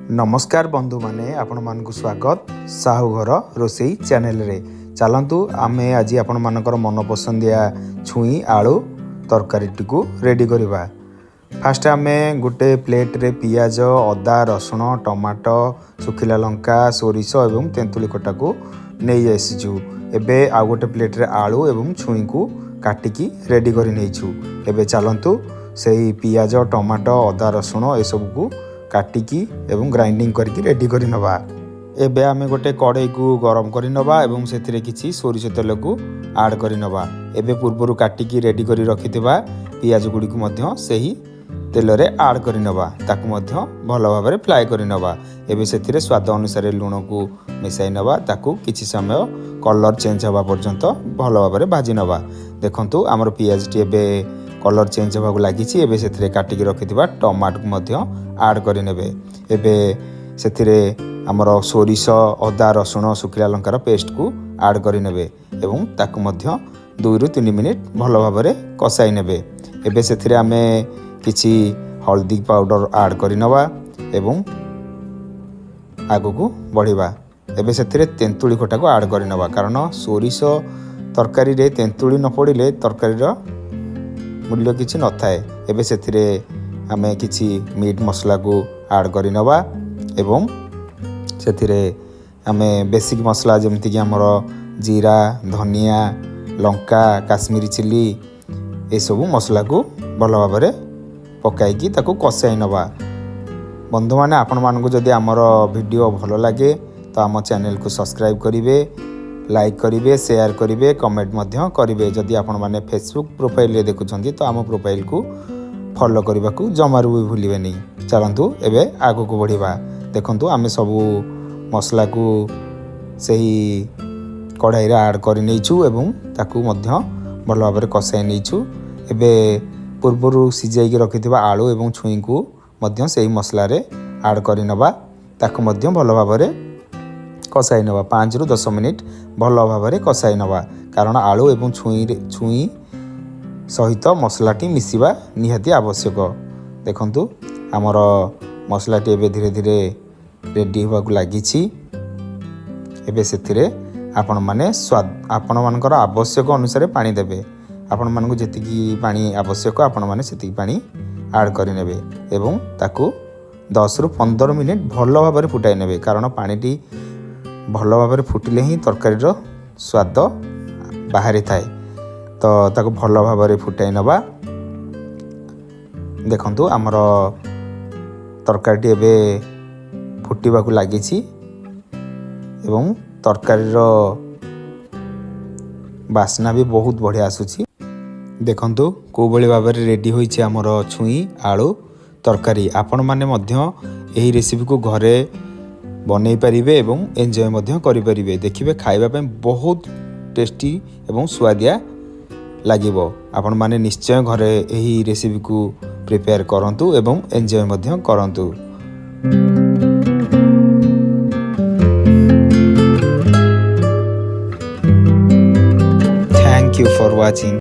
ନମସ୍କାର ବନ୍ଧୁମାନେ, ଆପଣମାନଙ୍କୁ ସ୍ୱାଗତ ସାହୁ ଘର ରୋଷେଇ ଚ୍ୟାନେଲରେ। ଚାଲନ୍ତୁ, ଆମେ ଆଜି ଆପଣମାନଙ୍କର ମନପସନ୍ଦିଆ ଛୁଇଁ ଆଳୁ ତରକାରୀଟିକୁ ରେଡ଼ି କରିବା। ଫାଷ୍ଟ ଆମେ ଗୋଟେ ପ୍ଲେଟ୍ରେ ପିଆଜ, ଅଦା, ରସୁଣ, ଟମାଟୋ, ଶୁଖିଲା ଲଙ୍କା, ସୋରିଷ ଏବଂ ତେନ୍ତୁଳି ଖଟାକୁ ନେଇ ଆସିଛୁ। ଏବେ ଆଉ ଗୋଟେ ପ୍ଲେଟ୍ରେ ଆଳୁ ଏବଂ ଛୁଇଁକୁ କାଟିକି ରେଡ଼ି କରି ନେଇଛୁ। ଏବେ ଚାଲନ୍ତୁ, ସେଇ ପିଆଜ, ଟମାଟୋ, ଅଦା, ରସୁଣ ଏସବୁକୁ କାଟିକି ଏବଂ ଗ୍ରାଇଣ୍ଡିଙ୍ଗ କରିକି ରେଡ଼ି କରି ନେବା। ଏବେ ଆମେ ଗୋଟେ କଡ଼େଇକୁ ଗରମ କରି ନେବା ଏବଂ ସେଥିରେ କିଛି ସୋରିଷ ତେଲକୁ ଆଡ଼୍ କରି ନେବା। ଏବେ ପୂର୍ବରୁ କାଟିକି ରେଡ଼ି କରି ରଖିଥିବା ପିଆଜ ଗୁଡ଼ିକୁ ମଧ୍ୟ ସେହି ତେଲରେ ଆଡ଼୍ କରି ନେବା। ତାକୁ ମଧ୍ୟ ଭଲ ଭାବରେ ଫ୍ରାଏ କରି ନେବା। ଏବେ ସେଥିରେ ସ୍ୱାଦ ଅନୁସାରେ ଲୁଣକୁ ମିଶାଇ ନେବା। ତାକୁ କିଛି ସମୟ କଲର୍ ଚେଞ୍ଜ ହେବା ପର୍ଯ୍ୟନ୍ତ ଭଲ ଭାବରେ ଭାଜି ନେବା। ଦେଖନ୍ତୁ, ଆମର ପିଆଜଟି ଏବେ କଲର୍ ଚେଞ୍ଜ ହେବାକୁ ଲାଗିଛି। ଏବେ ସେଥିରେ କାଟିକି ରଖିଥିବା ଟମାଟୋକୁ ମଧ୍ୟ ଆଡ଼୍ କରିନେବେ। ଏବେ ସେଥିରେ ଆମର ସୋରିଷ, ଅଦା, ରସୁଣ, ଶୁଖିଲା ଲଙ୍କାର ପେଷ୍ଟକୁ ଆଡ଼୍ କରିନେବେ ଏବଂ ତାକୁ ମଧ୍ୟ 2ରୁ 3 ମିନିଟ୍ ଭଲ ଭାବରେ କଷାଇ ନେବେ। ଏବେ ସେଥିରେ ଆମେ କିଛି ହଳଦୀ ପାଉଡ଼ର ଆଡ଼୍ କରିନେବା ଏବଂ ଆଗକୁ ବଢ଼ିବା। ଏବେ ସେଥିରେ ତେନ୍ତୁଳି ଖଟାକୁ ଆଡ଼୍ କରିନେବା, କାରଣ ସୋରିଷ ତରକାରୀରେ ତେନ୍ତୁଳି ନ ପଡ଼ିଲେ ତରକାରୀର ମୂଲ୍ୟ କିଛି ନଥାଏ। ଏବେ ସେଥିରେ ଆମେ କିଛି ମିଟ୍ ମସଲାକୁ ଆଡ଼୍ କରିନେବା ଏବଂ ସେଥିରେ ଆମେ ବେସିକ୍ ମସଲା, ଯେମିତିକି ଆମର ଜିରା, ଧନିଆ, ଲଙ୍କା, କାଶ୍ମୀରୀ ଚିଲି, ଏସବୁ ମସଲାକୁ ଭଲ ଭାବରେ ପକାଇକି ତାକୁ କଷାଇ ନେବା। ବନ୍ଧୁମାନେ, ଆପଣମାନଙ୍କୁ ଯଦି ଆମର ଭିଡ଼ିଓ ଭଲ ଲାଗେ ତ ଆମ ଚ୍ୟାନେଲକୁ ସବସ୍କ୍ରାଇବ୍ କରିବେ, ଲାଇକ୍ କରିବେ, ସେୟାର କରିବେ, କମେଣ୍ଟ ମଧ୍ୟ କରିବେ। ଯଦି ଆପଣମାନେ ଫେସବୁକ୍ ପ୍ରୋଫାଇଲରେ ଦେଖୁଛନ୍ତି ତ ଆମ ପ୍ରୋଫାଇଲକୁ ଫଲୋ କରିବାକୁ ଜମାରୁ ବି ଭୁଲିବେନି। ଚାଲନ୍ତୁ, ଏବେ ଆଗକୁ ବଢ଼ିବା। ଦେଖନ୍ତୁ, ଆମେ ସବୁ ମସଲାକୁ ସେହି କଢ଼ାଇରେ ଆଡ଼୍ କରିନେଇଛୁ ଏବଂ ତାକୁ ମଧ୍ୟ ଭଲ ଭାବରେ କଷାଇ ନେଇଛୁ। ଏବେ ପୂର୍ବରୁ ସିଝାଇକି ରଖିଥିବା ଆଳୁ ଏବଂ ଛୁଇଁକୁ ମଧ୍ୟ ସେହି ମସଲାରେ ଆଡ଼୍ କରିନେବା। ତାକୁ ମଧ୍ୟ ଭଲ ଭାବରେ କଷାଇ ନେବା। 5ରୁ 10 ମିନିଟ୍ ଭଲ ଭାବରେ କଷାଇ ନେବା, କାରଣ ଆଳୁ ଏବଂ ଛୁଇଁ ସହିତ ମସଲାଟି ମିଶିବା ନିହାତି ଆବଶ୍ୟକ। ଦେଖନ୍ତୁ, ଆମର ମସଲାଟି ଏବେ ଧୀରେ ଧୀରେ ରେଡ଼ି ହେବାକୁ ଲାଗିଛି। ଏବେ ସେଥିରେ ଆପଣମାନେ ଆପଣମାନଙ୍କର ଆବଶ୍ୟକ ଅନୁସାରେ ପାଣି ଦେବେ। ଆପଣମାନଙ୍କୁ ଯେତିକି ପାଣି ଆବଶ୍ୟକ, ଆପଣମାନେ ସେତିକି ପାଣି ଆଡ଼୍ କରିନେବେ ଏବଂ ତାକୁ 10ରୁ 15 ମିନିଟ୍ ଭଲ ଭାବରେ ଫୁଟାଇ ନେବେ, କାରଣ ପାଣିଟି ଭଲ ଭାବରେ ଫୁଟିଲେ ହିଁ ତରକାରୀର ସ୍ୱାଦ ବାହାରିଥାଏ। ତ ତାକୁ ଭଲ ଭାବରେ ଫୁଟାଇ ନେବା। ଦେଖନ୍ତୁ, ଆମର ତରକାରୀଟି ଏବେ ଫୁଟିବାକୁ ଲାଗିଛି ଏବଂ ତରକାରୀର ବାସ୍ନା ବି ବହୁତ ବଢ଼ିଆ ଆସୁଛି। ଦେଖନ୍ତୁ, କେଉଁଭଳି ଭାବରେ ରେଡ଼ି ହୋଇଛି ଆମର ଛୁଇଁ ଆଳୁ ତରକାରୀ। ଆପଣମାନେ ମଧ୍ୟ ଏହି ରେସିପିକୁ ଘରେ ବନେଇ ପାରିବେ ଏବଂ ଏନ୍ଜୟ ମଧ୍ୟ କରିପାରିବେ। ଦେଖିବେ, ଖାଇବା ପାଇଁ ବହୁତ ଟେଷ୍ଟି ଏବଂ ସୁଆଦିଆ ଲାଗିବ। ଆପଣମାନେ ନିଶ୍ଚୟ ଘରେ ଏହି ରେସିପିକୁ ପ୍ରିପେୟାର କରନ୍ତୁ ଏବଂ ଏନ୍ଜୟ ମଧ୍ୟ କରନ୍ତୁ। Thank you for watching.